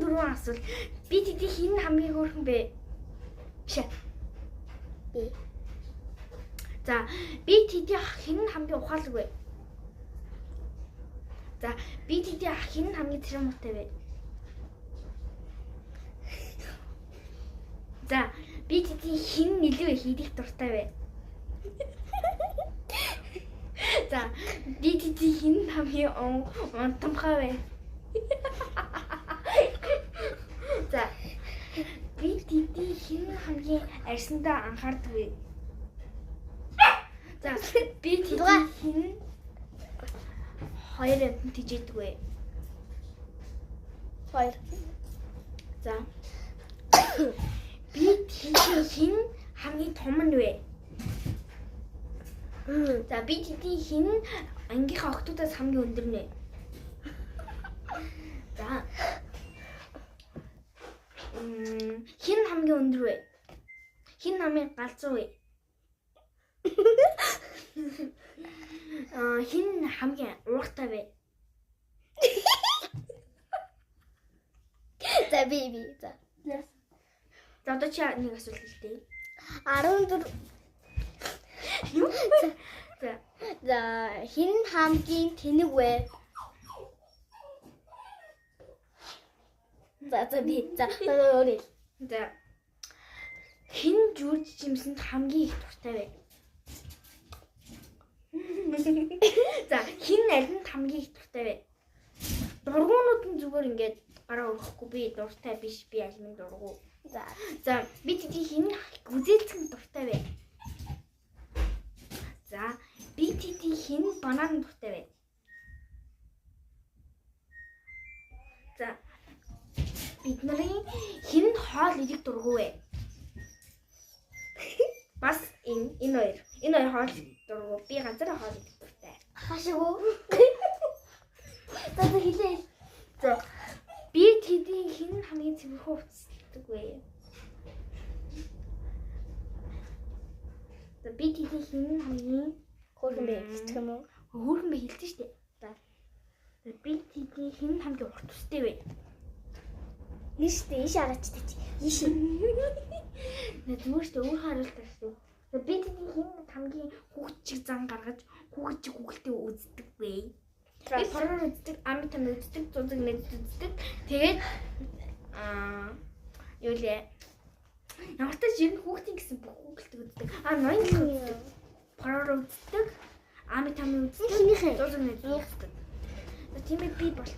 дөрвөн асуулт. Би тэдний хэн хамгийн хөөрхөн бэ? Биш ээ. Би. За, би тэдний хэн хамгийн ухаалаг вэ? За, би тэдний хэн хамгийн цэрэн муутай вэ? За, би тэдний хэн илүү их идэх дуртай вэ? За, би тэдний хэн хамгийн унтамхай вэ? За, би тэдний хэн хамгийн арьсандаа анхаардаг вэ? За, би тэдний хэн хоёр амьтан тижээдэг вэ? Хоёр. За. Би тэдний хэн хамгийн том нь вэ? За, би тэдний хэн ангийнхаа охтуудаас хамгийн өндөр нь вэ? За. Хэн хамгийн өндөр вэ? Хэн хамгийн галзуу вэ? Аа, хэн хамгийн ууртай вэ? За би за. За, одоо чи нэг асуулт хэлтээ. 14. Юу? За. За, хэн хамгийн тэнэг вэ? За за би за өөр хэл. За. Хэн жүр жимсэнд хамгийн их дуртай вэ? За, хэн алинд хамгийн их дуртай вэ? Дургуунууд нь зүгээр ингээд гараа өрөхгүй, би дуртай биш, би алимын дургу. За. За, би тэдний хэн гүзээлцэн дуртай вэ? За, би тэдний хэн банан дуртай вэ? За, бид нарын хэн хоол идэх дургу вэ? Бас энэ хоёр. Энэ хоёр хоол идэх дургу. Би ганцаараа хоол идэх дуртай. Хашгүй. За за хэлээ. За, би тэдний хэн хамгийн цэвэрхэн хувцасладаг вэ? За, би тэдний хэн хамгийн Хөөрхөн бэ гэх юм уу? хөөрхөн бэ хэлсэн шүү дээ. За. Би тэдний хэн хамгийн урт төстэй вэ? Нэг штэ иш аргач чи. Иш. Нэ зүгээр шүү дээ, өөр хариулт шүү. За, би тэдний хэн хамгийн хүүхд чиг зан гаргаж хүүхд чиг хүүхэлтэй үздэг вэ? Би хороор үздэг, ами там үздэг, зузаг нэд үздэг. Тэгээд аа юу лээ? Ямар ч ер нь хүүхдийн гэсэн бүх хүүхэлдэг үздэг. Аа, ноён үздэг. Хороор үздэг, ами там үздэг, Хинийхээ? зузаг нэд үздэг. За, тийм ээ би болчих.